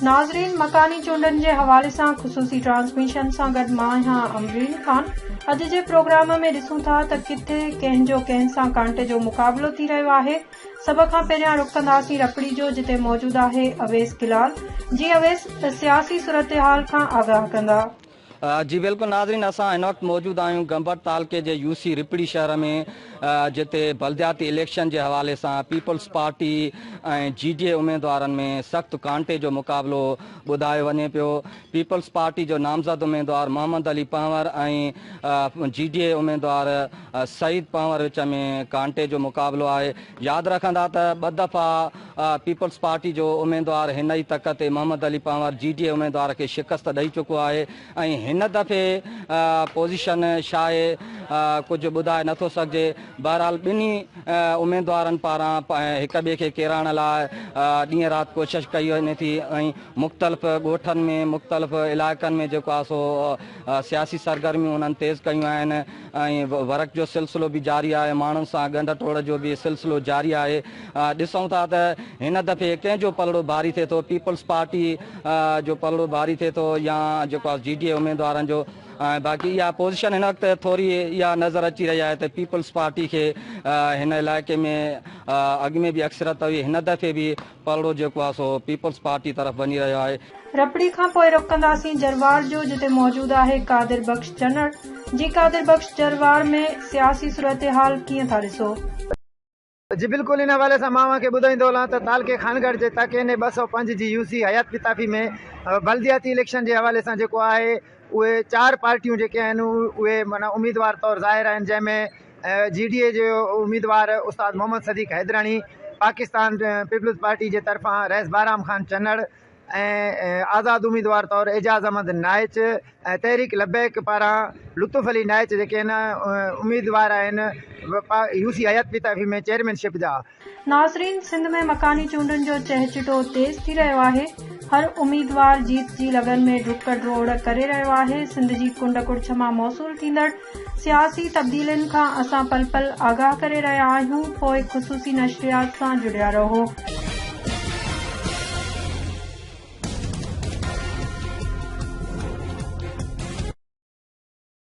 ناظرين مڪاني چونڊن جي حوالي سان خصوصي ٽرانسميشن سان گڏ مان آهيان امبرين خان. اڄ جي پروگرام ۾ ڏسون ٿا ته ڪٿي ڪنهن جو ڪنهن سان ڪانٽي جو مقابلو ٿي رهيو آهي. سڀ کان پهريان رخ ڪنداسين رپڙي جو جتي موجود آهي اويس گلال. جي اويس سياسي صورتحال کان آگاهه ڪندا. جي بلڪل ناظرين اسان هن وقت موجود آهيون گمبٽ تعلقي جي يو سي رپڙي شهر ۾ جتي بلدياتي اليڪشن جي حوالي سان پيپلز پارٽي ۽ جي ڊي اي اميدوارن ۾ سخت ڪانٽي جو مقابلو ٻڌايو وڃي پيو پيپلز پارٽي جو نامزد اميدوار محمد علي پنهور ۽ جي ڊي اي اميدوار سعيد پنهور وچ ۾ ڪانٽي جو مقابلو آهي ياد رکندا ته ٻه دفعا پيپلز پارٽي جو اميدوار هن ئي تڪ تي Muhammad Ali Panhwar G D A اميدوار کي شڪست ڏئي چڪو آهي ۽ هن دفعي پوزيشن ڇا آهي ڪجهه ٻڌائي نٿو سگهجي. بهرحال ٻنهي اميدوارن پاران هڪ ٻئي کي ڪيرائڻ لاء ڏينهن رات ڪوشش ڪئي وڃي ٿي ۽ مختلف ڳوٺن ۾ مختلف علائقن ۾ جيڪو آهي سو سياسي سرگرميون انهن تيز ڪيون آهن ۽ ورڪ جو سلسلو به جاري آهي ماڻهن سان ڳنڍ ٽوڙ جو به سلسلو جاري آهي ڏسون ٿا ته هن دفعي ڪنهن جو پلڙو ڀاري ٿئي ٿو پيپلز پارٽي جو پلڙو ڀاري ٿئي ٿو يا جيڪو آهي جي ڊي اي اميدوارن جو ۽ باقي اها پوزيشن هن وقت ٿوري اها نظر اچي رهي آهي ته پيپلز پارٽي کي هن علائقي ۾ اڳ ۾ به اڪثريت هئي هن دفعي به پلڙو جيڪو آهي سو پيپلز پارٽي طرف وڃي رهيو آهي. رپڙي کان پوء رخ ڪنداسين جروار جو جتي موجود آهي قادر بخش چنڙ. جي قادر بخش جروار ۾ سياسي صورتحال ڪيئن ٿا ڏسو؟ جي بلڪل ان حوالي سان مان اوهان کي ٻڌائيندو هلان ته تعلقي خانڳڙهه جي تڪ اين اي 205 جي يو سي حيات پتافي ۾ بلدياتي اليڪشن جي حوالي سان جيڪو آهي اهي چار پارٽيون جيڪي آهن اهي معنيٰ اميدوار طور ظاهر آهن جنهن ۾ جي ڊي اي جو اميدوار استاد محمد صديق حيدراڻي، پاڪستان پيپلز پارٽي جي طرفان رئيس بهرام خان چنڙ ۽ آزاد اميدوار طور اعجاز احمد نائچ ۽ تحريڪ لبيڪ پاران لطف علي نائچ جيڪي آهن اميدوار آهن يو سي حيات پتافي ۾ چيئرمين شپ جا. ناظرين سنڌ ۾ مڪاني چونڊن جو چهچٽو تيز ٿي رهيو آهي، هر اميدوار جيت جي لگن ۾ ڊڪ ڊوڙ ڪري رهيو آهي، سنڌ جي ڪنڊ ڪڙڇ مان موصول ٿيندڙ سياسي تبديلين کان اسان پل پل آگاهه ڪري رهيا آهيون، پوء خصوصي نشريات سان جڙيا رهو.